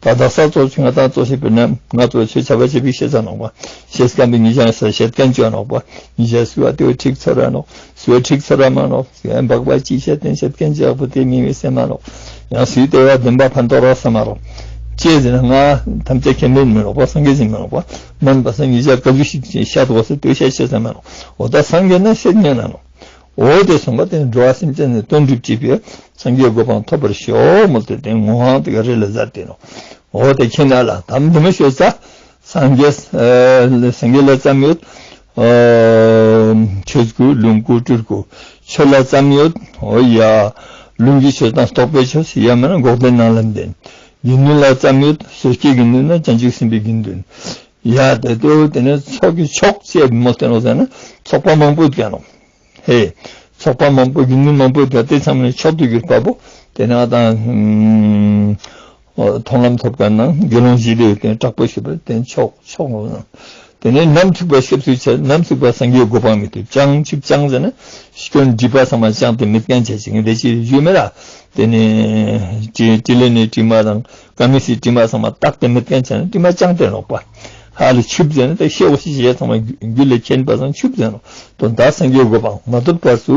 ད་ད་ས་གཙོ་ཆུང་ང་ད་གཙོ་ཤེས་པའི་ནམ་ང་ཚོ་ཆོས་བྱ་བ་བྱེད་པའི་ཤེས་ཚ་ནོག་པ། ཤེས་སྐམ་པའི་ཉིན་ཞག་ས་བཤད་མཁན་ཅོ་ནོག་པ། ཉིན་ཞག་སུ་བ་དེ་བ་ཁྲིག་ཚ་ར་ནོག་སུ་བ་ཁྲིག་ཚ་ར་མ་ནོག་སུ་བ་འབག་པ་ཅི་བཤད་དེ་བཤད་མཁན་ཅོ་པོ་དེ་མི་བའི་སེམས་མ་ནོག་ཡང་སུའི་དེ་བ་བདེན་པ་ཕན་ཐོགས་རོགས་ས་མ་རོགས། ཅེས་ཟེར་ན་ང་ཐམས་ཅད་མཁྱེན་པའི་མི་ནོག་པ་སངས་རྒྱས་ཟིན་མ་ནོག་པ། མན་པ་སང་ཉིན་ཞག་ག་ཚོད་ཞིག་བཤད་དོགས་སེ་དེ་བཤད་ཤེས་ས་མ་ནོག་འོ་ད་སངས་རྒྱས་ན་བཤད་ཉན་ན་ནོག་འོ་དེ་གསུངས་པ་དེ་འགྲོ་བ་སེམས་ཅན་ནི་དོན་སྒྲུབ་བྱེད་པའི་སངས་རྒྱས་གོ་འཕང་ཐོབ་པར་ཤོག་མོལ་ཏེ་དེ་ངོ་ཧང་དེ་ག་རེ་ལ་ཟ་དེ་ནོ། འོ་དེ་ཁྱེད་ན་ལ་དམ་དུ་མི་ཤོད་ས། སངས་རྒྱས་སངས་རྒྱས་ལ་ཙམ་ཡོད། ཆོས་སྐུ་ལོངས་སྐུ་སྤྲུལ་སྐུ་ཆོས་ལ་ཙམ་ཡོད། འོ་ཡ། ལུང་གི་ཆོས་དང་རྟོགས་པའི་ཆོས་ཡ་མིན་ན་འགོག་བདེན་སྣང་ལ་བདེན། དགེ་འདུན་ལ་ཙམ་ཡོད། སོ་སྐྱེའི་དགེ་འདུན་ན་བྱང་ཆུབ་སེམས་དཔའི་དགེ་འདུན། ཡ་དེ་ལྟོས་དེ་ནས་ཚོགས་ཀྱི་མཆོག་ཅེས་མོལ་ཏེ་ནོ་ཟེར་ན་ཚོགས་པ་མང་པོ་ཡོད་ཀྱང་ནོ། ཧེ། ཚོགས་པ་མང་པོ་དགེ་འདུན་མང་པོ་དེ་དེ་ཚང་མ་མཆོག་ཏུ་གྱུར་པ་པོ་དེ་ནས་ང་དང་མཐོང་ལམ་ཐོབ་མཁན་ནང་དགེ་སློང་བཞི་ལས་དེ་དྲག་པོ་ཞུ་བ་དེ་མཆོག་མཆོག་ནོ་ན། དེ་ནས་ནམ་ཚིག་པ་སྐྱབས་སུ་ཆ་ནམ་ཚིག་པ་སངས་རྒྱས་གོ་འཕང་མི་ཐུབ་ཅང་ཆིབ་ཅང་ཟེར་ན་སྐྱོན་སྒྲིབ་པ་ཚང་མ་ཅང་དེ་མེད་མཁན་བྱས་ཅིང་དེ་ཅི་ཞུ་མེད་ལ། དེ་ནས་དྲི་དྲི་ལན་ནས་དྲི་མ་དང་། ཀ་མི་སི་དྲི་མ་ཚང་མ་རྟག་ཏུ་མེད་མཁན་བྱས་ན་དྲི་མ་ཅང་སྟེ་ལོག་པ། ཧ་ལས་ཆུབ་ཟེར་ན་ད་ཤེས་བ་ཤེས་བྱེད་ཚང་མ་རྒྱུད་ལ་མཁྱེན་པ་ཚང་ཆུབ་ཟེར་ནོ། དོན་དག་སངས་རྒྱས་གོ་འཕང་མ་ཐོབ་བར་དུ་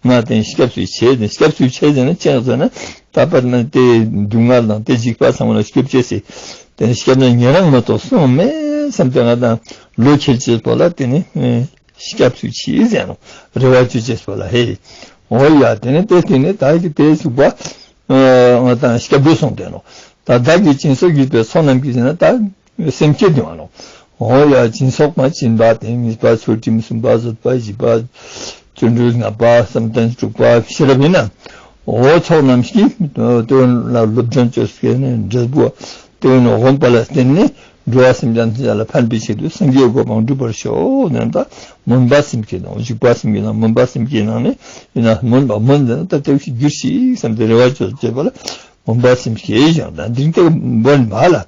ང་དེ་སྐྱབས་སུ་མཆི་ཟེར་སྐྱབས་སུ་མཆི་ཟེར་ན་ཅི་ཡང་ཟེར་ན་ད་བར་ན་དེ་སྡུག་བསྔལ་དང་དེ་འཇིགས་པ་ཚང་མ་ལ་སྐྱོབ་བྱེད་ཟེར། དེ་སྐྱབས་ན་ཉན་རང་མ་གཏོགས་སྲུང་མེད་བསམ་སྟེ་ང་དང་ལོ་ཁྱེར་བྱེད་པ་ལ་དེ་ནི། སྐྱབས་སུ་མཆི་ཟེར་ནོ། རེ་བ་ཅོ་ཅེས་པོ་ལ་ཧེ། འོ་ཡ་དེ་ནས་དེ་དེ་ནས་ད་ཀྱི་དེ་ཚུགས་པ། ང་དང་སྐྱབས་འགྲོ་སོང་དེ་ནོ། ད་བདག་གིས་སྦྱིན་སོགས་བགྱིས་པའི་ཚོགས་རྣམས་ཀྱིས་ཟེར་ན་ད་སེམས་བསྐྱེད་དུ་ཡང་ནོ། འོ་ཡ་སྦྱིན་སོགས་མ་སྦྱིན་པ་དེ་གཉིས་པ་ཚུལ་ཁྲིམས་གསུམ་པ་བཟོད་པ་བཞི་པ། བརྩོན་འགྲུས་ལྔ་པ་བསམ་གཏན་དྲུག་པ་ཤེས་རབ་ཡིན་ན། འོ་ཚོགས་རྣམས་ཀྱིས་དོན་ལ་སློབ་སྦྱོང་བཅོས་སྐྱེས་ནས་འབྲས་བུ། དེ་ནི་འོངས་པ་ལ་བརྟེན་ནས་འགྲོ་བ་སེམས་ཅན་ཐམས་ཅད་ལ་ཕན་པའི་ཆེད་དུ་སངས་རྒྱས་གོ་འཕང་འགྲུབ་པར་ཤོག་ནས་ད་སྨོན་པ་སེམས་བསྐྱེད་དང་འཇུག་པ་སེམས་བསྐྱེད་དང་སྨོན་པ་སེམས་བསྐྱེད་ནང་ནས་ཡིན་ན་སྨོན་པ་སྨོན་ཟེར་ན་ད་དེ་བཞིན་གྱུར་ཅིག་བསམ་སྟེ་རེ་བ་བཅོལ་བྱེད་པ་ལ་སྨོན་པ་སེམས་བསྐྱེད་ཞིང་ད་འདིར་དེ་འབོན་མ་ལ་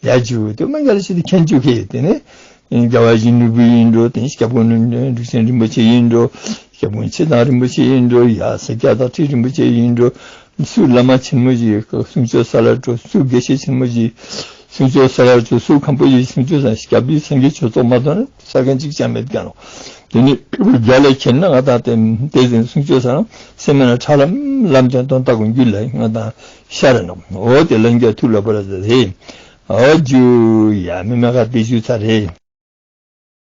ཡ་ཇུ་དེ་མ་རྒྱ་ལ་ཆེད་དུ་མཁྱེན་བཅུག་གི་དེ་ནས། རྒྱལ་བ་ཡིད་བཞིན་ནོར་བུ་ཡིན་འགྲོ། དེ་སྐྱབས་མགོན་འབྲུག་ཆེན་རིན་པོ་ཆེ་ཡིན་འགྲོ། སྐྱབས་མགོན་ཆེ་ཚང་རིན་པོ་ཆེ་ཡིན་འགྲོ། ཡ་ས་སྐྱ་བདག་ཁྲི་རིན་པོ་ཆེ་ཡིན་འགྲོ། སུ་བླ་མ་ཆེན་མོ་ཞིག་གསུང་ཆོས་སལ་ལ་འགྲོ། སུ་དགེ་བཤེས་ཆེན་མོ་ཞིག་གསུང་ཆོས་སལ་ལ་འགྲོ། སུ་མཁན་པོ་ཞིག་གསུང་ཆོས་སལ། སྐྱབས་ཡུལ་སངས་རྒྱས་ཆོས་ཚོགས་མ་གཏོགས་ནི་ས་གན་གཅིག་ཀྱང་མེད་ཀྱང་ནོ། དེ་ནི་རྒྱ་ལས་མཁྱེན་ན་ང་དང་དེ་དེ་ཟིན་གསུང་ཆོས་སལ་སེམས་མེད་ན་ཁྲ་ལམ་ལམ་ཅན་དོན་དག་གི་རྒྱུད་ལ་ང་དང་ཤར་ནོ། འོ་དེ་ལན་རྒྱ་ཐུགས་ལ་བར་རེད། ཨོ་ཇུ་ཡ་མི་མ་ག་དེ་ཞུ་ཚར་རེད།